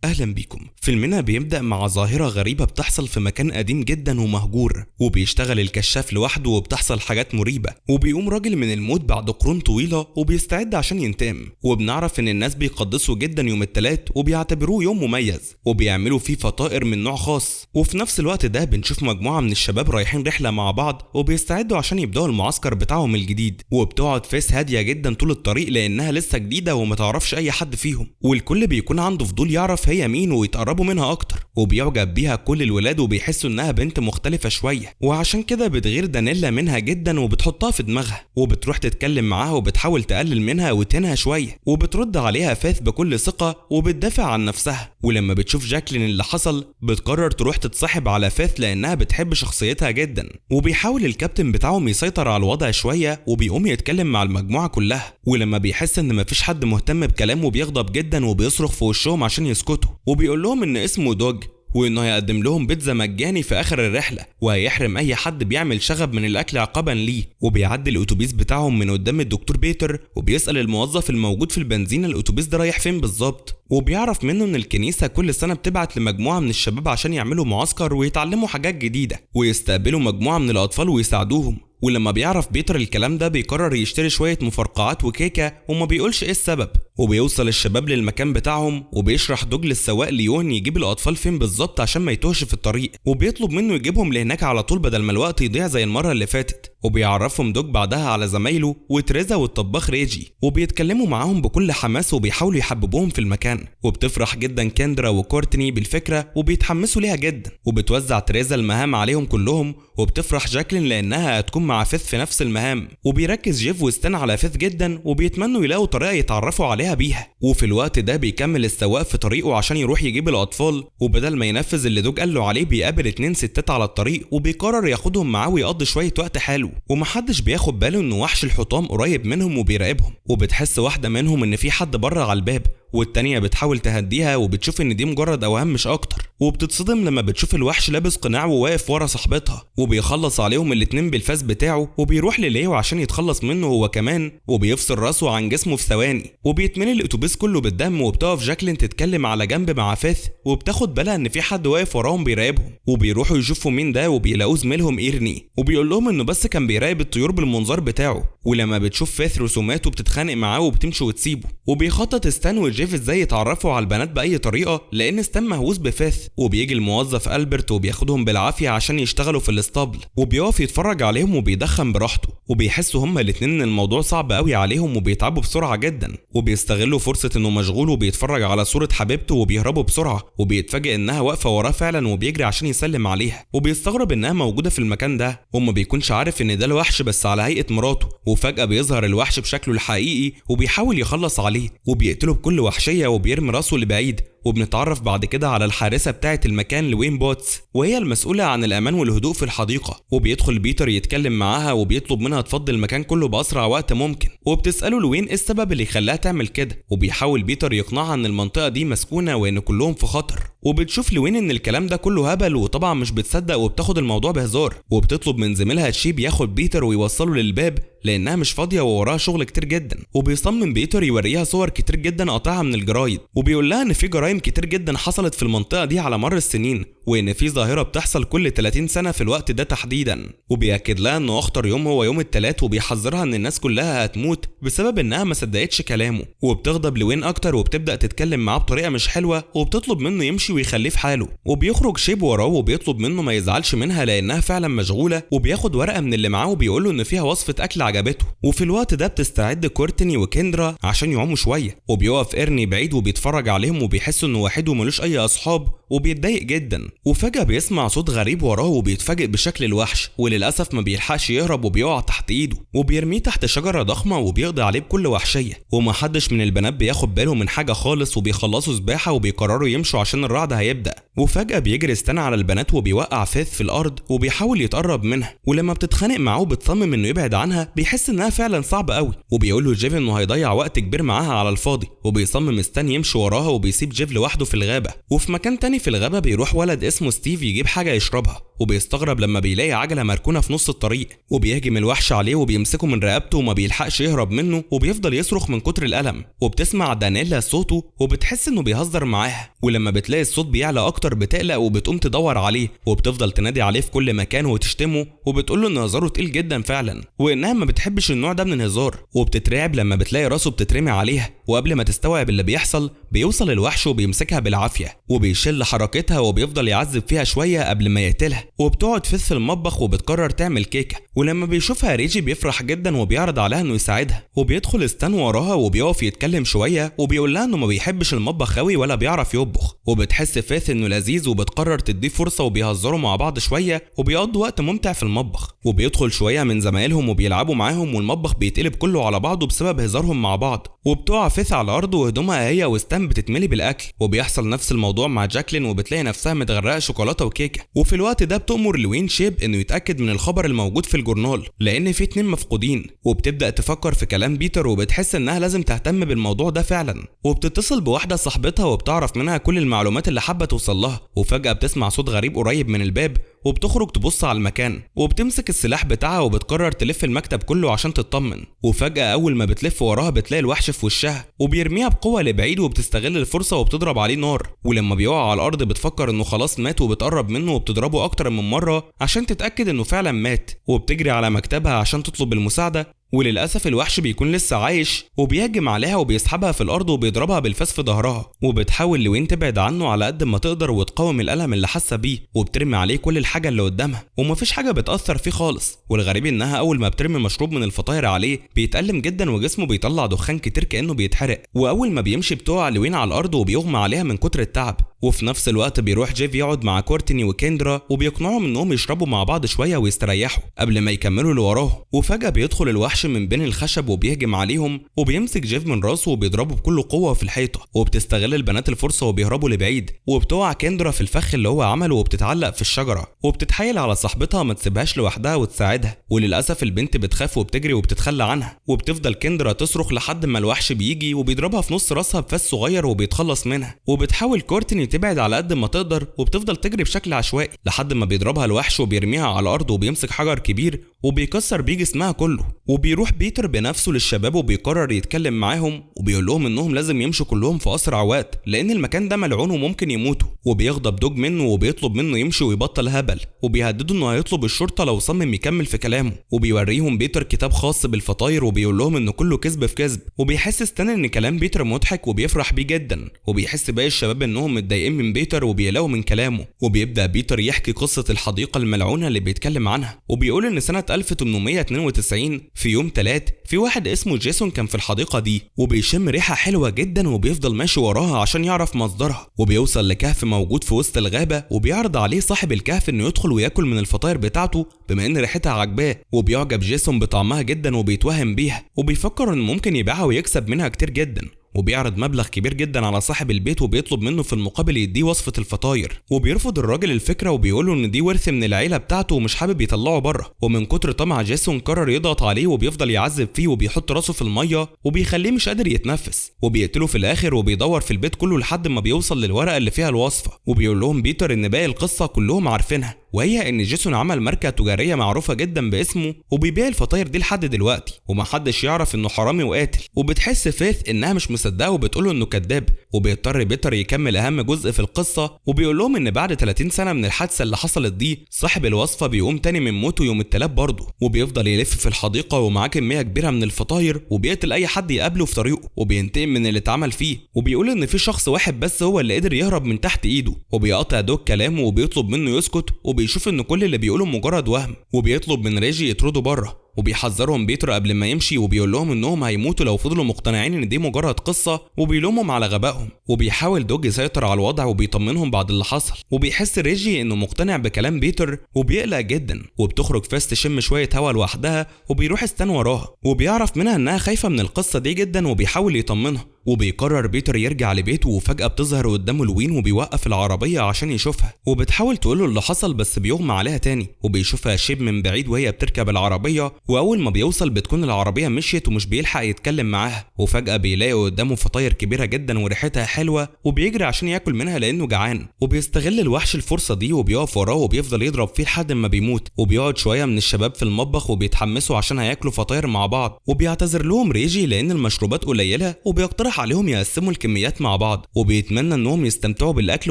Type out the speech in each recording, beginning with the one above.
اهلا بيكم. فيلمنا بيبدا مع ظاهره غريبة بتحصل في مكان قديم جدا ومهجور، وبيشتغل الكشاف لوحده وبتحصل حاجات مريبه، وبيقوم راجل من الموت بعد قرون طويلة وبيستعد عشان ينتقم. وبنعرف ان الناس بيقدسوا جدا يوم الثلاث وبيعتبروه يوم مميز وبيعملوا فيه فطائر من نوع خاص. وفي نفس الوقت ده بنشوف مجموعة من الشباب رايحين رحله مع بعض وبيستعدوا عشان يبداوا المعسكر بتاعهم الجديد. وبتقعد فيس هادية جدا طول الطريق لانها لسه جديدة وما تعرفش اي حد فيهم، والكل بيكون عنده فضول يعرف هي مين ويتقربوا منها اكتر، وبيعجب بيها كل الولاد وبيحسوا انها بنت مختلفة شوية، وعشان كده بتغير دانيلا منها جدا وبتحطها في دماغها، وبتروح تتكلم معاها وبتحاول تقلل منها وتنها شوية، وبترد عليها فاث بكل ثقة وبتدافع عن نفسها. ولما بتشوف جاكلين اللي حصل بتقرر تروح تتصاحب على فاث لانها بتحب شخصيتها جدا. وبيحاول الكابتن بتاعهم يسيطر على الوضع شوية وبيقوم يتكلم مع المجموعة كلها، ولما بيحس ان مفيش حد مهتم بكلامه بيغضب جدا وبيصرخ في وشهم عشان يسكتوا، وبيقول لهم ان اسمه دوج وانه هيقدم لهم بيتزا مجاني في اخر الرحلة وهيحرم اي حد بيعمل شغب من الاكل عقابا ليه. وبيعدي الاتوبيس بتاعهم من قدام الدكتور بيتر وبيسال الموظف الموجود في البنزينه الاتوبيس ده رايح فين بالظبط، وبيعرف منه ان الكنيسة كل سنة بتبعت لمجموعة من الشباب عشان يعملوا معسكر ويتعلموا حاجات جديدة ويستقبلوا مجموعة من الاطفال ويساعدوهم. ولما بيعرف بيتر الكلام ده بيقرر يشتري شوية مفرقعات وكيكة وما بيقولش ايه السبب. وبيوصل الشباب للمكان بتاعهم وبيشرح دوج للسواق ليون يجيب الاطفال فين بالظبط عشان ما يتوهش في الطريق، وبيطلب منه يجيبهم لهناك على طول بدل ما الوقت يضيع زي المرة اللي فاتت. وبيعرفهم دوج بعدها على زمايله وتريزا والطباخ ريجي، وبيتكلموا معاهم بكل حماس وبيحاولوا يحببوهم في المكان. وبتفرح جدا كندرا وكورتني بالفكرة وبيتحمسوا ليها جدا، وبتوزع تريزا المهام عليهم كلهم، وبتفرح جاكلين لانها هتكون مع فيث في نفس المهام. وبيركز جيف وستان على فيث جدا وبيتمنوا يلاقوا طريقه يتعرفوا عليها بيها. وفي الوقت ده بيكمل السواق في طريقه عشان يروح يجيب الاطفال، وبدل ما ينفذ اللي دوج قال له عليه بيقابل 2 ستات على الطريق وبيقرر ياخدهم معاه ويقضي شوية وقت حلو، ومحدش بياخد باله انه وحش الحطام قريب منهم وبيراقبهم. وبتحس واحدة منهم ان في حد بره على الباب، والتانية بتحاول تهديها وبتشوف ان دي مجرد اوهام مش اكتر، وبتتصدم لما بتشوف الوحش لابس قناع وواقف ورا صاحبتها، وبيخلص عليهم الاتنين بالفاس بتاعه، وبيروح لليو عشان يتخلص منه هو كمان، وبيفصل راسه عن جسمه في ثواني، وبيتملي الاتوبيس كله بالدم. وبتقف جاكلين تتكلم على جنب مع فاث، وبتاخد بالها ان في حد واقف وراهم بيراقبهم، وبيروحوا يشوفوا مين ده وبيلاقوه زميلهم ايرني، وبيقول لهم انه بس كان بيراقب الطيور بالمنظار بتاعه. ولما بتشوف فاث رسوماته بتتخانق معاه وبتمشي وتسيبه. وبيخطط ستان وجيف ازاي يتعرفوا على البنات باي طريقه لان ستان مهووس بفاث. وبيجي الموظف البرت وبياخدهم بالعافية عشان يشتغلوا في الاسطبل، وبيقف يتفرج عليهم وبيدخن براحته، وبيحسوا هما الاتنين ان الموضوع صعب قوي عليهم وبيتعبوا بسرعة جدا، وبيستغلوا فرصة انه مشغول وبيتفرج على صوره حبيبته وبيهربوا بسرعة. وبيتفاجئ انها واقفة وراه فعلا وبيجري عشان يسلم عليها، وبيستغرب انها موجودة في المكان ده وما بيكونش عارف ان ده الوحش بس على هيئة مراته. وفجاة بيظهر الوحش بشكله الحقيقي وبيحاول يخلص عليه وبيقتله بكل وحشية وبيرمي راسه لبعيد. وبنتعرف بعد كده على الحارسه بتاعه المكان لوين بوتس، وهي المسؤولة عن الامان والهدوء في الحديقة. وبيدخل بيتر يتكلم معاها وبيطلب منها تفضي المكان كله باسرع وقت ممكن، وبتساله لوين ايه السبب اللي خلاها تعمل كده، وبيحاول بيتر يقنعها ان المنطقة دي مسكونة وان كلهم في خطر. وبتشوف لوين ان الكلام ده كله هبل، وطبعا مش بتصدق وبتاخد الموضوع بهزار، وبتطلب من زميلها تشيب ياخد بيتر ويوصله للباب لانها مش فاضية ووراها شغل كتير جدا. وبيصمم بيتر يوريها صور كتير جدا قاطعها من الجرايد، وبيقول لها ان في جرايم كتير جدا حصلت في المنطقة دي على مر السنين، وان في ظاهره بتحصل كل 30 سنة في الوقت ده تحديدا. وبيأكد لها انه اخطر يوم هو يوم الثلاث، وبيحذرها ان الناس كلها هتموت بسبب انها ما صدقتش كلامه. وبتغضب لوين اكتر وبتبدا تتكلم معاه بطريقة مش حلوة، وبتطلب منه يمشي ويخليه في حاله. وبيخرج شيب وراه وبيطلب منه ما يزعلش منها لانها فعلا مشغولة، وبياخد ورقة من اللي معاه وبيقول له ان فيها وصفه اكل عجبته. وفي الوقت ده بتستعد كورتني وكندرا عشان يعوموا شوية، وبيقف ايرني بعيد وبيتفرج عليهم وبيحس انه وحيد وملوش اي اصحاب وبيتضايق جدا. وفجأة بيسمع صوت غريب وراه وبيتفاجئ بشكل الوحش، وللأسف ما بيلحقش يهرب وبيقع تحت ايده وبيرميه تحت شجرة ضخمة وبيقضي عليه بكل وحشية. ومحدش من البنات بياخد باله من حاجة خالص، وبيخلصوا سباحة وبيقرروا يمشوا عشان الرعد هيبدأ. وفجأة بيجري ستان على البنات وبيوقع فيث في الارض وبيحاول يتقرب منها، ولما بتتخانق معاه بتصمم انه يبعد عنها، بيحس انها فعلا صعبة قوي، وبيقول له جيف انه هيضيع وقت كبير معاها على الفاضي، وبيصمم ستان يمشي وراها وبيسيب جيف لوحده في الغابة. وفي مكان تاني في الغابة بيروح ولد اسمه ستيف يجيب حاجة يشربها، وبيستغرب لما بيلاقي عجلة مركونة في نص الطريق، وبيهجم الوحش عليه وبيمسكه من رقبته وما بيلحقش يهرب منه، وبيفضل يصرخ من كتر الألم. وبتسمع دانيلا صوته وبتحس انه بيهزر معاها، ولما بتلاقي الصوت بيعلى اكتر بتقلق وبتقوم تدور عليه، وبتفضل تنادي عليه في كل مكان وتشتمه، وبتقول له ان هزاره تقيل جدا فعلا وانها ما بتحبش النوع ده من الهزار. وبتترعب لما بتلاقي راسه بتترمي عليها، وقبل ما تستوعب اللي بيحصل بيوصل الوحش وبيمسكها بالعافية وبيشل حركتها وبيفضل يعذب فيها شوية قبل ما يقتلها. وبتقعد فيث في المطبخ وبتقرر تعمل كيكة، ولما بيشوفها ريجي بيفرح جدا وبيعرض عليها انه يساعدها. وبيدخل ستان وراها وبيقف يتكلم شوية وبيقول لها انه ما بيحبش المطبخ قوي ولا بيعرف يطبخ، وبتحس فيث انه لذيذ وبتقرر تديه فرصة، وبيهزروا مع بعض شوية وبيقضوا وقت ممتع في المطبخ. وبيدخل شوية من زمايلهم وبيلعبوا معاهم، والمطبخ بيتقلب كله على بعضه بسبب هزارهم مع بعض. وبتقع فيث على الارض وهدومها هي وستان بتتملي بالاكل، وبيحصل نفس الموضوع مع جاكلين وبتلاقي نفسها متغرقه شوكولاتة وكيكه. وفي الوقت ده بتأمر لوين شيب انه يتاكد من الخبر الموجود في الجورنال لان في 2 مفقودين، وبتبدا تفكر في كلام بيتر وبتحس انها لازم تهتم بالموضوع ده فعلا. وبتتصل بواحدة صاحبتها وبتعرف منها كل المعلومات اللي حابة توصل لها. وفجاة بتسمع صوت غريب قريب من الباب، وبتخرج تبص على المكان وبتمسك السلاح بتاعها وبتقرر تلف المكتب كله عشان تطمن. وفجأة أول ما بتلف وراها بتلاقي الوحش في وشها وبيرميها بقوة لبعيد، وبتستغل الفرصة وبتضرب عليه نار. ولما بيقع على الأرض بتفكر إنه خلاص مات، وبتقرب منه وبتضربه أكتر من مرة عشان تتأكد إنه فعلا مات. وبتجري على مكتبها عشان تطلب المساعدة، وللأسف الوحش بيكون لسه عايش وبيهجم عليها وبيسحبها في الأرض وبيضربها بالفاس في ظهرها. وبتحاول لوين تبعد عنه على قد ما تقدر وتقاوم الألم اللي حاسة بيه، وبترمي عليه كل الحاجة اللي قدامها ومفيش حاجة بتأثر فيه خالص. والغريب إنها أول ما بترمي مشروب من الفطاير عليه بيتألم جدا وجسمه بيطلع دخان كتير كأنه بيتحرق. وأول ما بيمشي بتقع لوين على الأرض وبيغمى عليها من كتر التعب. وفي نفس الوقت بيروح جيف يقعد مع كورتني وكندرا وبيقنعهم انهم يشربوا مع بعض شوية ويستريحوا قبل ما يكملوا اللي وراهم. وفجأة بيدخل الوحش من بين الخشب وبيهجم عليهم وبيمسك جيف من راسه وبيضربه بكل قوة في الحيطة. وبتستغل البنات الفرصة وبيهربوا لبعيد، وبتقع كندرا في الفخ اللي هو عمله وبتتعلق في الشجرة، وبتتحايل على صاحبتها ما تسيبهاش لوحدها وتساعدها. وللاسف البنت بتخاف وبتجري وبتتخلى عنها، وبتفضل كندرا تصرخ لحد ما الوحش بيجي وبيضربها في نص راسها بفاس صغير وبيتخلص منها. وبتحاول كورتني تبعد على قد ما تقدر وبتفضل تجري بشكل عشوائي لحد ما بيضربها الوحش وبيرميها على الارض وبيمسك حجر كبير وبيكسر بيه جسمها كله. وبيروح بيتر بنفسه للشباب وبيقرر يتكلم معاهم وبيقول لهم انهم لازم يمشوا كلهم في اسرع وقت لان المكان ده ملعون وممكن يموتوا. وبيغضب دوج منه وبيطلب منه يمشي ويبطل هبل، وبيهدده انه هيطلب الشرطة لو صمم يكمل في كلامه. وبيوريهم بيتر كتاب خاص بالفطاير وبيقول لهم انه كله كذب في كذب. وبيحس ستان ان كلام بيتر مضحك وبيفرح بيه جدا، وبيحس باقي الشباب انهم متضايقين من بيتر وبيقلقوا من كلامه. وبيبدا بيتر يحكي قصة الحديقة الملعونة اللي بيتكلم عنها، وبيقول ان سنة 1892 في يوم 3 في واحد اسمه جيسون كان في الحديقة دي وبيشم ريحه حلوة جدا وبيفضل ماشي وراها عشان يعرف مصدرها. وبيوصل لكهف موجود في وسط الغابة وبيعرض عليه صاحب الكهف انه يدخل وياكل من الفطاير بتاعته بما ان ريحتها عجباه. وبيعجب جيسون بطعمها جدا وبيتوهم بيها وبيفكر انه ممكن يبيعها ويكسب منها كتير جدا. وبيعرض مبلغ كبير جدا على صاحب البيت وبيطلب منه في المقابل يديه وصفة الفطاير. وبيرفض الراجل الفكرة وبيقوله ان دي ورث من العيلة بتاعته ومش حابب يطلعه بره. ومن كتر طمع جيسون قرر يضغط عليه وبيفضل يعذب فيه وبيحط راسه في المية وبيخليه مش قادر يتنفس وبيقتله في الاخر. وبيدور في البيت كله لحد ما بيوصل للورقة اللي فيها الوصفة. وبيقول لهم بيتر ان باقي القصة كلهم عارفينها، وهي ان جيسون عمل ماركة تجارية معروفة جدا باسمه وبيبيع الفطاير دي لحد دلوقتي ومحدش يعرف انه حرامي وقاتل. وبتحس فيث انها مش مصدقه وبتقوله انه كذاب. وبيضطر بيتر يكمل اهم جزء في القصة وبيقول لهم ان بعد 30 سنة من الحادثة اللي حصلت دي صاحب الوصفة بيقوم تاني من موته يوم الثلاث برضه، وبيفضل يلف في الحديقة ومعاه كمية كبيرة من الفطاير وبيقتل اي حد يقابله في طريقه وبينتقم من اللي اتعمل فيه. وبيقول ان في شخص واحد بس هو اللي قدر يهرب من تحت ايده. وبيقاطع دوج كلامه وبيطلب منه يسكت وبيشوف ان كل اللي بيقوله مجرد وهم، وبيطلب من ريجي يطرده بره. وبيحذرهم بيتر قبل ما يمشي وبيقول لهم انهم هيموتوا لو فضلوا مقتنعين ان دي مجرد قصة، وبيلومهم على غبائهم. وبيحاول دوج يسيطر على الوضع وبيطمنهم بعد اللي حصل، وبيحس ريجي انه مقتنع بكلام بيتر وبيقلق جدا. وبتخرج فيس تشم شوية هوا لوحدها، وبيروح ستان وراها وبيعرف منها انها خايفة من القصة دي جدا وبيحاول يطمنها. وبيقرر بيتر يرجع لبيته، وفجأة بتظهر قدامه لوين وبيوقف العربية عشان يشوفها، وبتحاول تقوله اللي حصل بس بيغمى عليها تاني. وبيشوفها شيب من بعيد وهي بتركب العربية، وأول ما بيوصل بتكون العربية مشيت ومش بيلحق يتكلم معاها. وفجأة بيلاقي قدامه فطاير كبيرة جدا وريحتها حلوة، وبيجري عشان ياكل منها لأنه جعان. وبيستغل الوحش الفرصة دي وبيقف وراه وبيفضل يضرب فيه لحد ما بيموت. وبيقعد شوية من الشباب في المطبخ وبيتحمسوا عشان هياكلوا فطاير مع بعض، وبيعتذر لهم ريجي لأن المشروبات قليلة، وبيقترح عليهم يقسموا الكميات مع بعض، وبيتمنى انهم يستمتعوا بالاكل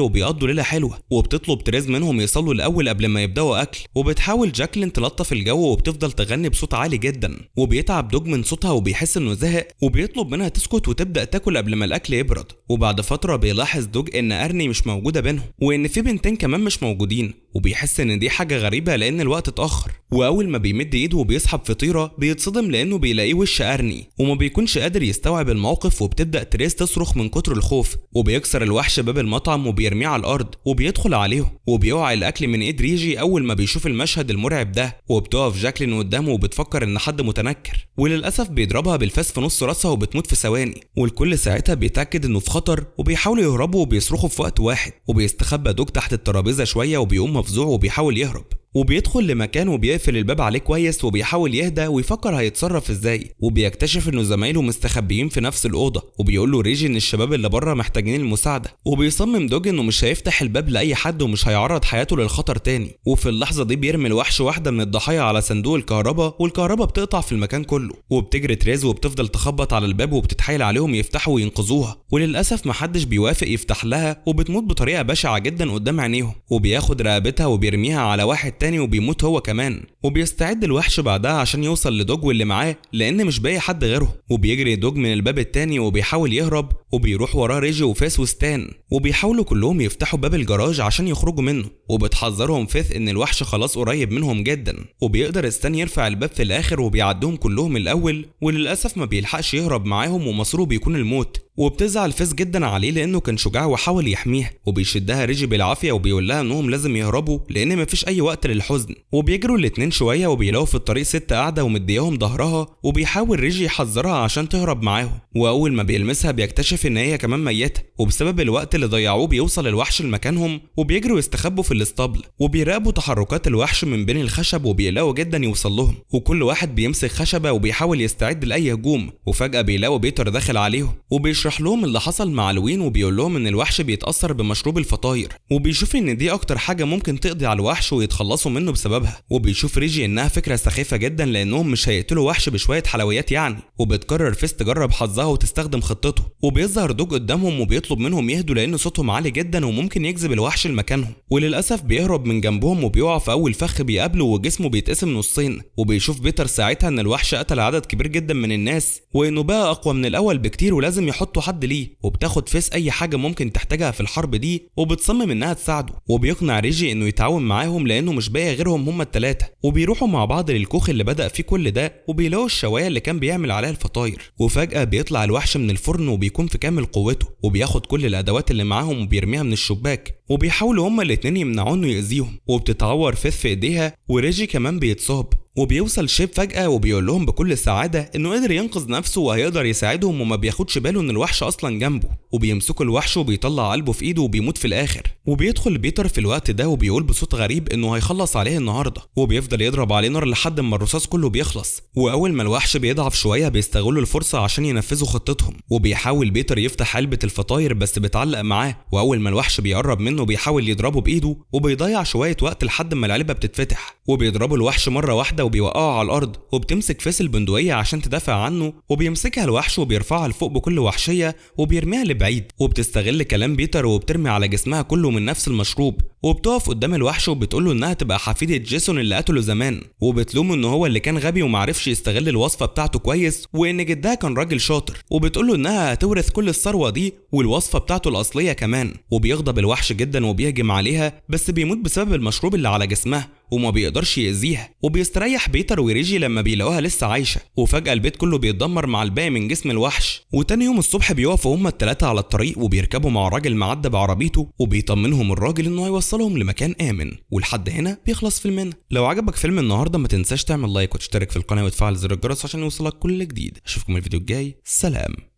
وبيقضوا ليلة حلوة. وبتطلب تريز منهم يصلوا الاول قبل ما يبداوا اكل، وبتحاول جاكلين تلطف الجو وبتفضل تغني بصوت عالي جدا. وبيتعب دوج من صوتها وبيحس انه زهق، وبيطلب منها تسكت وتبدا تاكل قبل ما الاكل يبرد. وبعد فترة بيلاحظ دوج ان ارني مش موجودة بينهم، وان في بنتين كمان مش موجودين، وبيحس ان دي حاجة غريبة لان الوقت اتاخر. واول ما بيمد ايده وبيسحب فطيره بيتصدم لانه بيلاقيه وش ارني، وما بيكونش قادر يستوعب الموقف. وبتبدا تريز تصرخ من كتر الخوف، وبيكسر الوحش باب المطعم وبيرميه على الارض وبيدخل عليهم، وبيقع الاكل من ايد ريجي اول ما بيشوف المشهد المرعب ده. وبتقف جاكلين قدامه وبتفكر ان حد متنكر، وللاسف بيضربها بالفاس في نص راسها وبتموت في ثواني. والكل ساعتها بيتاكد انه في خطر، وبيحاولوا يهربوا وبيصرخوا في وقت واحد. وبيستخبى دوج تحت الترابيزة شوية وبيقوم مفزوع وبيحاول يهرب، وبيدخل لمكان وبيقفل الباب عليه كويس، وبيحاول يهدى ويفكر هيتصرف ازاي. وبيكتشف انه زمايله مستخبيين في نفس الاوضة، وبيقول له ريجي ان الشباب اللي بره محتاجين المساعدة. وبيصمم دوج انه مش هيفتح الباب لاي حد ومش هيعرض حياته للخطر تاني. وفي اللحظة دي بيرمي الوحش واحدة من الضحايا على صندوق الكهرباء، والكهرباء بتقطع في المكان كله. وبتجري تريز وبتفضل تخبط على الباب وبتتحايل عليهم يفتحوا وينقذوها، وللاسف محدش بيوافق يفتح لها، وبتموت بطريقة بشعة جدا قدام عينيهم. وبياخد رقبتها وبيرميها على واحد تاني وبيموت هو كمان. وبيستعد الوحش بعدها عشان يوصل لدوج واللي معاه لان مش باقي حد غيره. وبيجري دوج من الباب التاني وبيحاول يهرب، وبيروح وراه ريجي وفاس وستان، وبيحاولوا كلهم يفتحوا باب الجراج عشان يخرجوا منه. وبتحذرهم فيث ان الوحش خلاص قريب منهم جدا، وبيقدر ستان يرفع الباب في الاخر وبيعدهم كلهم الاول، وللاسف ما بيلحقش يهرب معاهم ومصيره بيكون الموت. وبتزعل فيس جدا عليه لانه كان شجاع وحاول يحميها، وبيشدها ريجي بالعافية وبيقول لها انهم لازم يهربوا لان مفيش اي وقت للحزن. وبيجروا الاتنين شوية وبيلاقوا في الطريق ست قاعدة ومدياهم ظهرها، وبيحاول ريجي يحذرها عشان تهرب معاهم. واول ما بيلمسها بيكتشف ان هي كمان ميته، وبسبب الوقت اللي ضيعوه بيوصل الوحش لمكانهم، وبيجروا يستخبوا في الاسطبل، وبيراقبوا تحركات الوحش من بين الخشب وبيقلقوا جدا يوصل لهم. وكل واحد بيمسك خشبه وبيحاول يستعد لاي هجوم. وفجاة بيلاقوا بيتر داخل عليهم وبيشرح لهم اللي حصل مع لوين، وبيقول لهم ان الوحش بيتاثر بمشروب الفطاير، وبيشوف ان دي اكتر حاجة ممكن تقضي على الوحش ويتخلصوا منه بسببها. وبيشوف ريجي انها فكرة سخيفة جدا لانهم مش هيقتلوا وحش بشوية حلويات يعني. وبتقرر فيس تجرب حظها وتستخدم خطته، وبيظهر دوج قدامهم وبيطلب منهم يهدوا لان صوتهم عالي جدا وممكن يجذب الوحش لمكانهم. وللاسف بيهرب من جنبهم وبيقع في اول فخ بيقابله وجسمه بيتقسم نصين. وبيشوف بيتر ساعتها ان الوحش قتل عدد كبير جدا من الناس، وانه بقى اقوى من الاول بكتير ولازم يحطوا حد ليه. وبتاخد فيس اي حاجة ممكن تحتاجها في الحرب دي وبتصمم انها تساعده. وبيقنع ريجي انه يتعاون معاهم لانه مش باقي غيرهم هما الثلاثة. وبيروحوا مع بعض للكوخ اللي بدأ فيه كل ده، وبيلاقوا الشوايه اللي كان بيعمل عليها الفطاير. وفجأة بيطلع الوحش من الفرن وبيكون في كامل قوته، وبياخد كل الادوات اللي معاهم وبيرميها من الشباك. وبيحاولوا هما الاتنين يمنعوه انه يأذيهم، وبتتعور فيث في ايديها وريجي كمان بيتصاب. وبيوصل شيب فجأة وبيقول لهم بكل سعادة انه قدر ينقذ نفسه وهيقدر يساعدهم، وما بياخدش باله ان الوحش اصلا جنبه. وبيمسكوا الوحش وبيطلع قلبه في ايده وبيموت في الاخر. وبيدخل بيتر في الوقت ده وبيقول بصوت غريب انه هيخلص عليه النهارده، وبيفضل يضرب عليه نار لحد ما الرصاص كله بيخلص. واول ما الوحش بيضعف شوية بيستغلوا الفرصة عشان ينفذوا خطتهم. وبيحاول بيتر يفتح علبة الفطاير بس بتعلق معاه، واول ما الوحش بيقرب منه بيحاول يضربه بايده وبيضيع شوية وقت لحد ما العلبة بتتفتح. وبيضربوا الوحش مرة واحدة وبيوقعه على الارض، وبتمسك فيس البندقية عشان تدافع عنه، وبيمسكها الوحش وبيرفعها لفوق بكل وحشية وبيرميها لبعيد. وبتستغل كلام بيتر وبترمي على جسمها كله من نفس المشروب. وبتقف قدام الوحش وبتقوله انها تبقى حفيده جيسون اللي قتله زمان، وبتلومه ان هو اللي كان غبي ومعرفش يستغل الوصفة بتاعته كويس، وان جدها كان راجل شاطر، وبتقوله انها هتورث كل الثروة دي والوصفه بتاعته الاصلية كمان. وبيغضب الوحش جدا وبيهجم عليها، بس بيموت بسبب المشروب اللي على جسمها. وما بيقدرش يأذيها. وبيستريح بيتر وريجي لما بيلاقوها لسه عايشه. وفجاة البيت كله بيتدمر مع الباقي من جسم الوحش. وتاني يوم الصبح بيقفوا هما الثلاثة على الطريق وبيركبوا مع راجل معدي بعربيته، وبيطمنهم الراجل انه هيوصلهم لمكان امن. ولحد هنا بيخلص فيلمنا. لو عجبك فيلم النهارده ما تنساش تعمل like وتشترك في القناة وتفعل زر الجرس عشان يوصلك كل جديد. اشوفكم الفيديو الجاي، سلام.